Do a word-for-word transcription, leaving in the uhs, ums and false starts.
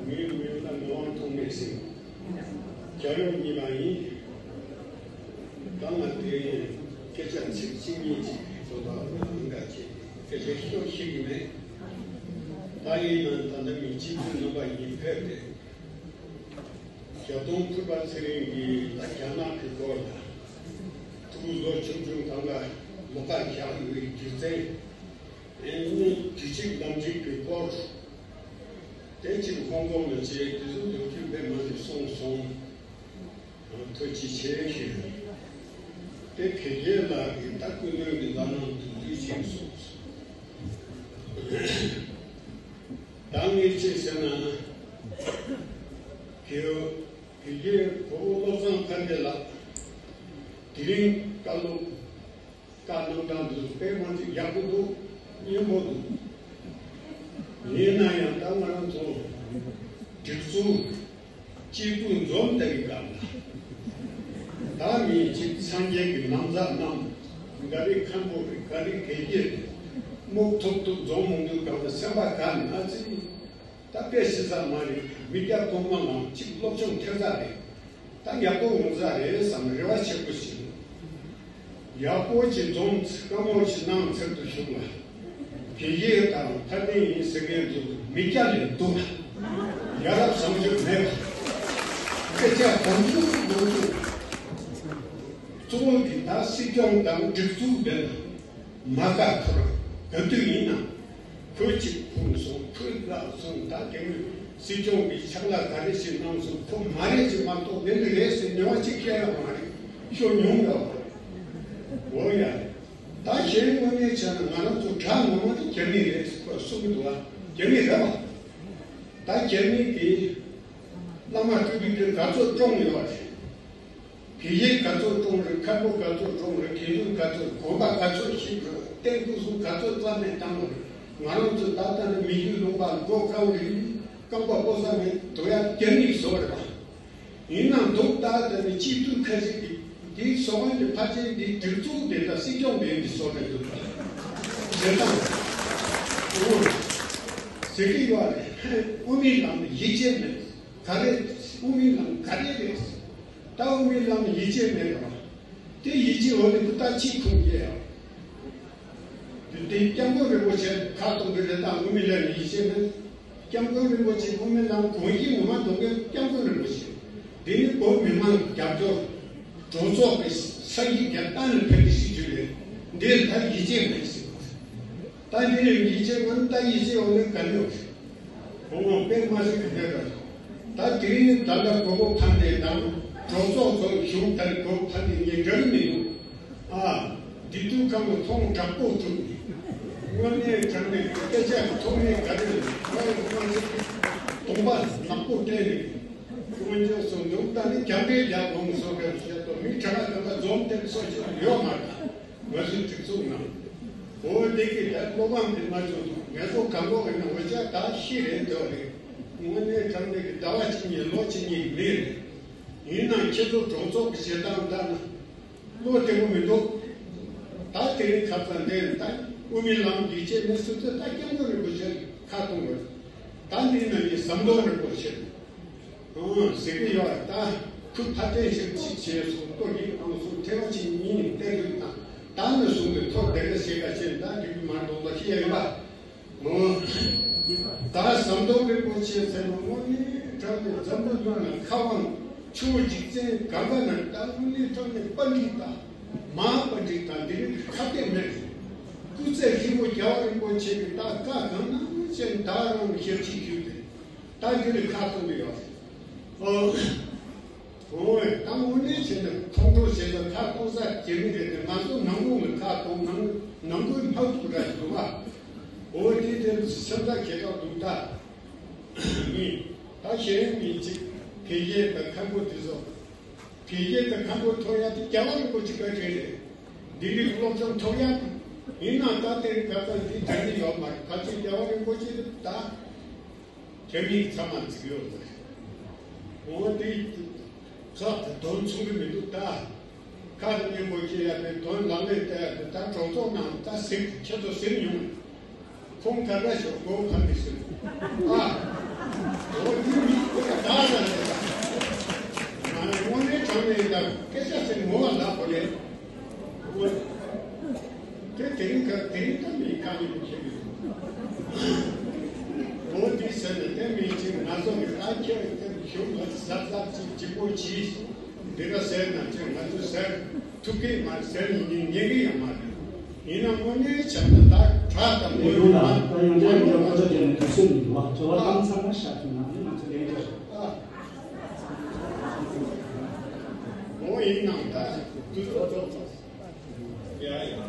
ངའི་མིང་ལ་ངག་དབང་ཐོགས་མེད་ཟེར། རྒྱལ་ཡུམ་གཉིས་པ་ཡིན། ད་ང་དེ་སྐད་ཆ་ཚིག་གཅིག་གཉིས་ཅིག་དོ་བདག་ལ་མི་འདྲ་ཆེ། སྐད་ཆ་ཤོད་ཤེས་ཀྱི་མེད། ད་ཡིན་ན་ད་ལྟ་མི་གཅིག་པུའི་ནང་པ་ཡིན་ཕེབས་ཏེ། བརྒྱད་སྟོང་ཕུར་པ་ཚེ་རིང་གིས་ད་རྒྱ་ནག་གི་སྐོར་དང་། ཕྲུ་གུ་བཟོ་ཆུང་ཆུང་གང་ག་ལོགས་ཀ་བཞག་ཡོད་རྒྱུ་མཚན། ཨེ་ནི་དུས་ཆིག་ལམ་འགྲིག་གི་སྐོར། དེ་ཕྱིར་ཧོང་ཀོང་ལ་བྱས་དུས་ཚོད་ལོ་རྒྱུས་དཔེ་མང་ནས་སོང་སོང་། ཐུགས་རྗེ་ཆེ་ཞུ། དེ་བལ་ཡུལ་ལ་གི་ད་སྐུ་མདུན་གྱི་མཛད་རྣམ་དུ་འདུས་ཆེན་སོང་། ད་ངས་ཅི་ཟེར་ན། བལ་བལ་ཡུལ་གོ་བོ་བློ་བཟང་ཕན་བདེ་ལགས། དེ་རིང་བཀའ་སློབ། བཀའ་གནང་སྟངས་འདི་ཚོ་དཔེ་མ་ཚིག་ཡག་པོ་འདུག་སྙན་པོ་འདུག་ཡིན་ན་ཡང་ད་ང་རང་ཚོ་སྒྲིག་འཛུགས་སྐྱིད་སྡུག་འཛོམས་བསྡད་ཀྱི་སྐབས་ལ། ད་མི་གཅིག་སངས་རྒྱས་ཀྱི་ནམ་བཟའ་རྣམས་ག་རེ་མཁན་པོ་རེད། ག་རེ་དགེ་རྒྱས་རེད། རྨུགས་ཐུབ་ཐུབ་འཛོམས་མོང་དུས་སྐབས་ལ་སེམས་པ་དགའ་ནས་ཨ་ཙི། ད་དཔེ་ཤེས་ས་མ་རེད། མི་སྐྱ་གོང་མ་ལའང་གཅིག་སློབ་སྦྱོང་ཐེབས་ས་རེད། ད་ཡག་པོ་ཡོང་ས་རེད་བསམ་རེ་བ་ཆེན་པོ་ཞིག་ཡག་པོ་ཅིག་འཛོམས་ཚེ་བཀའ་མོལ་ཞིག་གནང་ཚར་དུ་བཞུགས་ལ། དགེ་རྒྱས་དང་ཐ་དད་ཡིན་ཟེར་མཁན་ཚོ་མི་སྐྱ་ལས་སྡུག་ལ། ཡ་རབས་བཟང་སྤྱོད་མེད་པ། སྐད་ཆ་གང་བྱུང་གང་བྱུང་། གཙོ་བོ་གི་ད་སྲིད་སྐྱོང་དང་སྒྲིག་འཛུགས་མེད་ན། མ་དགའ་ཁོ་རང་ག་དུས་ཡིན་ན། ཁོས་གཅིག་ཕུང་སོང་། ཁོས་བརླག་སོང་། ད་དེ་མིན་སྲིད་སྐྱོང་གིས་ཕྱག་ལས་ག་རེ་ཞིག་གནང་སོང་། ཁོ་མ་རེད་ཅེས་མ་གཏོགས་དེ་འདི་རེད་ཟེར་ཉེས་པ་གཅིག་བཤད་ཡོད་མ་རེད། ཤོད་མྱོང་ཡོད་མ་རེད། འོ་ཡ། ད་གཞན་དངོས་གནས་བྱས་ན་ང་རང་ཚོ་དགྲ་ངོ་མ་དེ་རྒྱ་མི་རེད་ཟེར་ཁོས་གསུང་གི་འདུག་ཨ། རྒྱ་མི་རེད་པ། ད་རྒྱ་མི་གིས་བླ་མ་སྤྲུལ་སྐུ་དེ་ག་ཚོད་བཀྲོངས་ཡོད་རེད། དགེ་བཤེས་ག་ཚོད་བཀྲོངས་རེད། མཁན་པོ་ག་ཚོད་བཀྲོངས་རེད། དགེ་འདུན་ག་ཚོད། དགོན་པ་ག་ཚོད་བཤིག་རེད། རྟེན་སྐུ་གསུམ་ག་ཚོད་རྩ་མེད་བཏང་རེད། ང་རང་ཚོ་ད་ལྟ་ནས་མི་རྒྱུད་ལུང་པ་མགོ་རྐང་རིལ། རྐང་པ་སྤོ་ས་མེད་དུ་ཡ་རྒྱ་མིས་བཟོས་རེད་པ། ཡིན་ནའང་འདུག་ད་ལྟ་ནས་སྤྱི་འཐུས་ཁ་ཤས་ཀྱིས་འདིའི་བཟོ་མཁན་གྱི་ཕལ་ཆེར་འདིའི་སྒྲིག་འཛུགས་དེ་དང་སྲིད་སྐྱོང་དེ་འདི་བཟོ་རེད་འདུག་པ། བྱེད་སྟངས་འོ་ཟེར་གྱི་ཡོད་རེད། དབུ་མའི་ལམ་ཡིད་ཆེས་མེད། ག་རེ། དབུ་མའི་ལམ་ག་རེ་རེད། ད་དབུ་མའི་ལམ་ཡིད་ཆེས་མེད་པ། དེ་ཡིད་ཆེས་འོ་དེ་ཀུ་ཏ་ཅི་ཁུངས་སྐྱེལ་ཡ། དེ་སྐྱབས་མགོན་རིན་པོ་ཆེ་ཁ་གཏོང་གི་རེད། ད་དབུ་མའི་ལམ་ཡིད་ཆེས་མེད། སྐྱབས་མགོན་རིན་པོ་ཆེ་དབུ་མའི་ལམ་དགོངས་གཞི་ངོ་མ་གཏོང་མཁན་སྐྱབས་མགོན་རིན་པོ་ཆེ། དེ་ནི་བོད་མི་མང་རྒྱབ་སྐྱོར། གྲོས་ཚོགས་ཀྱི་ས་ཡིག་རྒྱབ་སྟངས་ལ་ཕན་ཐོགས་ཤིག་བྱུང་རེད། འདིར་ད་ཡིད་ཆེས་མེད་ཟེར། ད་འདི་ནས་ཡིད་ཆེས་མ་ནི་ད་ཡིད་ཆེས་འོ་ནི་ག་ནི་ཡོད། ཁོང་དཔེ་མ་ཟིན་གི་མེད་པར། ད་དེ་རིང་ད་ལྟ་གོ་བོ་ཕན་བདེ་དང་གྲོས་ཚོགས་ཚོ་གཞུང་ལྟར་གོ་བོ་ཕན་བདེ་ངས་འདྲ་གི་མི་འདུག་ཨ། འདི་དུས་ཁམས་ལ་ཐོང་དྲག་པོ་བྱུང་ནས། དངོས་གནས་དྲང་གནས་སྐད་ཆ་གི་ཐོག་ནས་ག་རེ་རེད། ང་ཡི་དབང་ཆ་གདོང་པ་ནག་པོ་སྤྲད་ནས་དབང་ཆ་སོང་འདུག་ད་ནི་རྒྱབ་འདྲེ་རྒྱབ་འོང་སོགས་པའི་བཤད་དོ་མི་གྲངས་ཀ་ག་འཛོམས་དེ་སོགས་ཤིག་ཡོད་མ་རེད། ང་ཚོའི་སྒྲིག་འཛུགས་ནང་། འོ་དེ་གི་ད་བློ་ཕམ་དེ་མ་བྱུང་། ངས་ཚོ་གང་གོ་ཡིན་ན་འོ་ཅག་ད་ཤི་རེད་འདོད་རེད། དངོས་གནས་དྲང་གནས་ཀྱི་ཟླ་བ་གཅིག་གཉིས་ལོ་གཅིག་གཉིས་ཀྱི་མི་རེད། ཡིན་ནའང་ཁྱེད་ཚོ་གྲོས་ཚོགས་ཀྱི་བྱེད་སྟངས་ལྟར་ན་བློ་བདེ་པོ་མི་འདུག་ད་དེ་རིང་ཁ་སང་འདིར་ད་དབུ་མའི་ལམ་ཡིད་ཆེས་མེད་ཟེར་ཚེ་ད་སྐྱབས་མགོན་རིན་པོ་ཆེར་ཁ་གཏོང་དགོས། ད་འདི་ན་ཡི་ཟམ་གདོང་རིན་པོ་ཆེ། ཨང་ཟེར་གི་ཡོད། ད་ཁུ་ཕ་ཏན་ཞིག་ཅིག་བྱས་སོང་ལྟོ་ཡིན་ཨང་སོང་ཐེ་བ་ཅིག་ཉིན་ནས་བསྟན་འདུག་ད་ད་ནས་བཟུང་སྟེ་ཐོག་དེ་ག་ཞེ་ག་ཅན་ད་འགྲིག་གི་མ་འདུག་ལ་ཤི་ཡ་ཡིན་པ། ཨང་། ད་ཟམ་གདོང་རིན་པོ་ཆེ་ཟེར་ནོ་དངོས་གནས་དྲང་གནས་འཛམ་བུ་གླིང་ན་ཁ་དབང་ཆོས་འཇིག་རྟེན་གང་ག་ན་ད་དངོས་གནས་དྲང་གནས་པཎྜི་ཏ། མ་ཧཱ་པཎྜི་ཏ་འདི་རིགས་ཁ་གཏད་མེད་རེད། སྐུ་ཚེ་ཧྲིལ་པོ་རྒྱལ་བ་རིན་པོ་ཆེ་གི་ད་བཀའ་གང་གནང་ཅན་ད་རང་ཞབས་ཕྱི་ཞུས་ཏེ། ད་འདི་ལ་ཁ་གཏོང་གི་ཡོད་རེད། ཨོ། ཨོ་ད་དངོས་གནས་བྱས་ན་ཁོང་ཁྲོ་བྱས་ན་ཁ་གཏོང་ས་རྒྱ་མི་རེད་དེ། ང་ཚོ་ནང་ཁུལ་ལ་ཁ་གཏོང་ནང་ནང་ཁུལ་ཕར་ཚུར་ར་ཞིག་འདུག་ཨ། ཨོ་དེ་དེ་སེམས་ཐག་གི་ཐག་འདུག་ད། མི། ད་གཞན་མི་གཅིག་དགེ་རྒན་དང་མཁན་པོ་དེ་ཚོ། དགེ་རྒན་དང་མཁན་པོ་ཐོབ་ཡ་དེ་རྒྱལ་བ་རིན་པོ་ཆེ་བཀའ་དྲིན་རེད། འདི་འདྲའི་སློབ་སྦྱོང་ཐོབ་ཡ་དེ། ཡིན་ནའང་ད་དེ་ག་ཚོད་འདི་དྲན་གྱི་ཡོད་མ་རེད། ག་ཚོད་རྒྱལ་བ་རིན་པོ་ཆེ་དེ་ད། རྒྱ་མིས་ཚང་མ་བརྩི་གི་ཡོད་རེད། འོ་དེ་ཚོགས་དེ་དོན་མཚུངས་གི་མི་འདུག་ད། ཁ་དེ་སྙན་པོ་བཤད་ཡ་དེ་དོན་ལག་ལེན་བསྟར་ཡ་དེ་ད་གྲོས་ཚོགས་ནང་ད་ཟིན་ཁྱེད་ཚོ་ཟིན་ཡོང་། ཁོང་ཁ་ཁ་ཤོག་ཁོང་ཁ་ཁ་ཤོག་ཨ། འོ་དེ་མི་ཁོ་ཡ་ད་ད་རེད། ང་ནི་དངོས་གནས་དྲང་གནས་ད་སྐད་ཆ་ཟེར་ངོ་བ་ལ་ཁོ་ལས། འོ། དེ་དེ་རིང་ཁ་དེ་རིང་ད་མི་ཁ་ནས་མི་ཤེས་གི་འོ་དེ་ཟེར་ནས་དེ་མི་ཅིག་ང་ཚོ་གི་ད་ཁྱེད་དེ་ཞུ་མ་ཟབ་ཟབ་ཅིག་ལྗིད་པོ་གྱིས། འདི་འདྲ་ཟེར་ན་ཅིག་ང་ཚོ་ཟེར་ཐུབ་ཀྱི་མ་ཟེར་ནས་ཉན་ཉན་གི་ཡང་མ་རེད། ཡིན་ན་དངོས་གནས་བྱས་ན་ད་གྲགས་དང་མོ་ཡོད་ན། ད་ཡང་བསྐྱར་ཡང་བསྐྱར་ཁོ་ཚོ་དེ་ནས་དུས་ཚོད་མི་འདུག་བ། དྲི་བ་གཏམ་ཚང་མ་བཞག་ཐུབ་ན་ཨ་ནི་ང་ཚོ་ལན་རྒྱག་རེད། འོ་ཡིན་ནའང་ད་དུས་ཚོད་རྫོགས་སོང་། ཡ་ཡ།